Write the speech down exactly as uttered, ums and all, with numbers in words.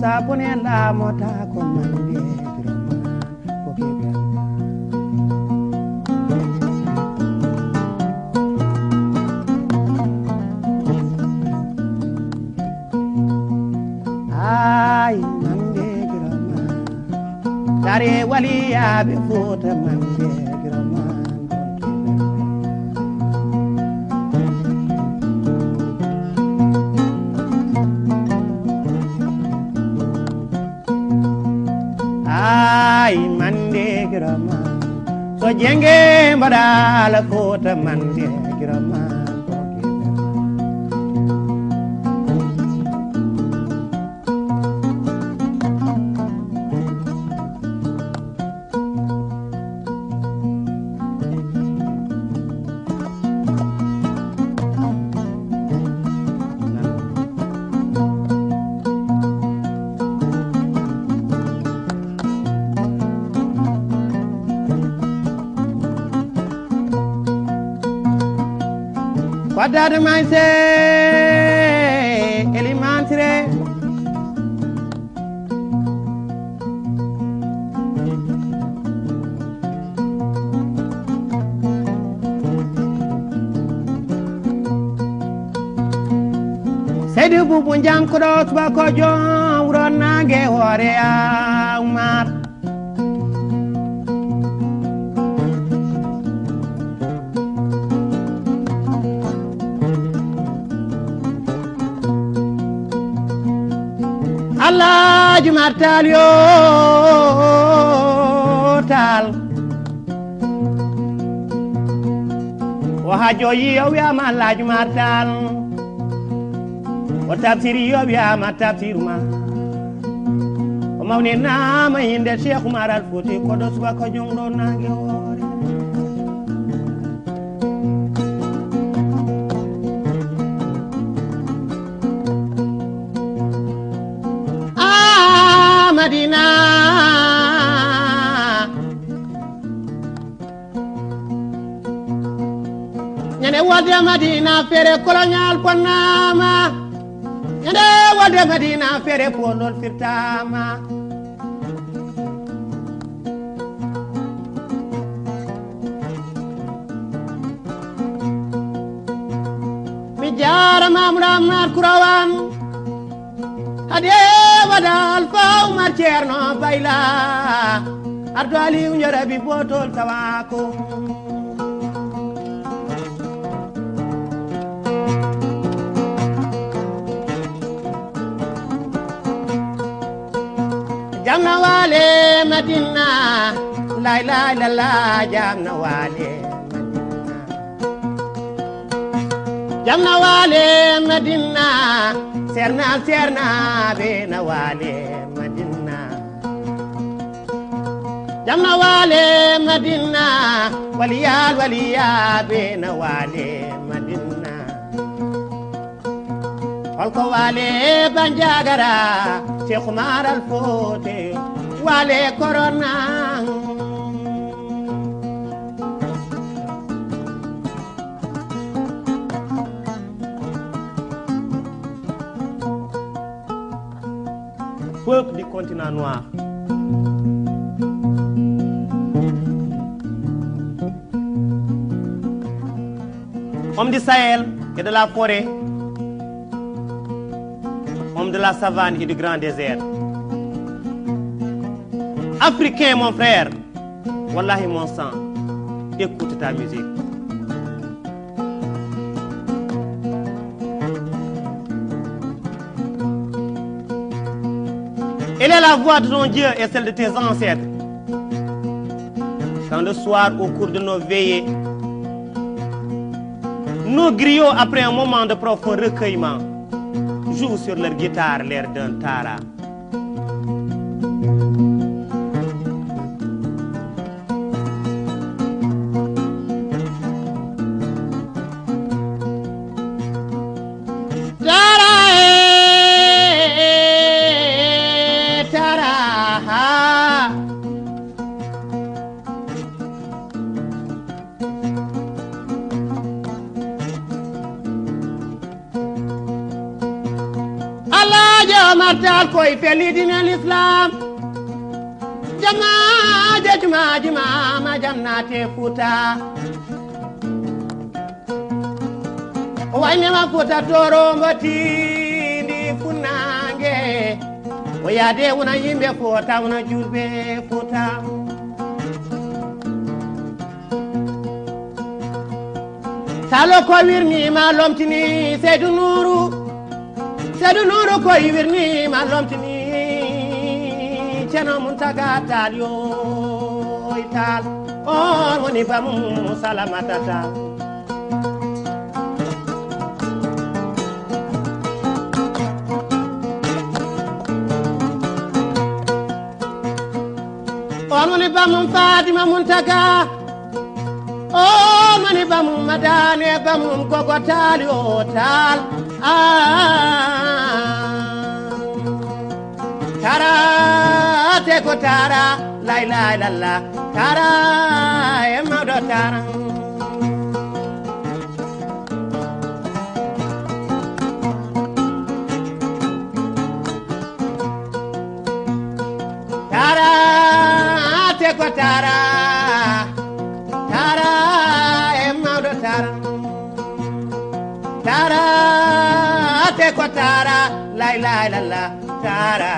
Sapone laamota ko mande Giroman ko keɓen. Ay mande Giroman. Tare waliyaaɓe Fuuta mande Giroman. Ay mande Giroman. So jenge mbaɗa ala Fuuta mande Giroman. Ko addaade mayse Eliman Sire. Seydi Bubu Jankuɗo subako joom wuro naange hoore a Umar. Alhaji Umar Taal yo Taal. O hajjoyi o wiyama Alhaji Umar Taal. O tafsiri yo wiyama tafsiru ma. O mawninama inde Cheikh Umar Al Fouti koɗo subako jom ɗo naange hoore. Ah, Madina. Ñande wolde Madina feere colonial bonnama. Ñande wolde Madina feere pondol firtama. Mi jaara Mamoudou Amar Kourawan. Hade wadal faw mar Ceerno Bayla. Ardo Aliou Njarabi botol tawako. Jam na wale Madina. La ilaha illallah, jam na wale Madina. Jam na wale Madina. Serna, serna be na wale Madina. Jam na wale Madina. Waliyal waliya be na wale Madina. Holko wale Banjagara, Cheikh Umar Al Fouti, wale Corona. Peuple du continent noir. Homme du Sahel et de la forêt, homme de la savane et du grand désert. Africain, mon frère, wallahi, mon sang, écoute ta musique. Elle est la voix de ton Dieu et celle de tes ancêtres. Quand le soir, au cours de nos veillées, nos griots, après un moment de profond recueillement, jouent sur leur guitare l'air d'un tara. Tara e tara ha. Alaajo Omar Tall koy fellitini l'islam. Jamaaje jumaaji maama jam naate Fuuta. O waynema Fuuta Tooro mbo tiindi funnaange. O yaade wona yimɓe Fuuta, wona juulɓe Fuuta. Salo ko wirnima lomtini Seydou Nourou. Seydou Nourou ko wirnima lomtini Ceerno Muntaga Tall yo e Tall. On woni bamum Salamata Tall. On woni bamum Fatima Muntaga. On woni bamum Madane, bamum Gogo Tall yo Tall. Ah. Tara te ko Tara, la ilaha illallah. Tara e mawɗo Tara. Tara te ko Tara. Tara e mawɗo Tara. Tara te ko Tara, la ilaha illallah. Tara.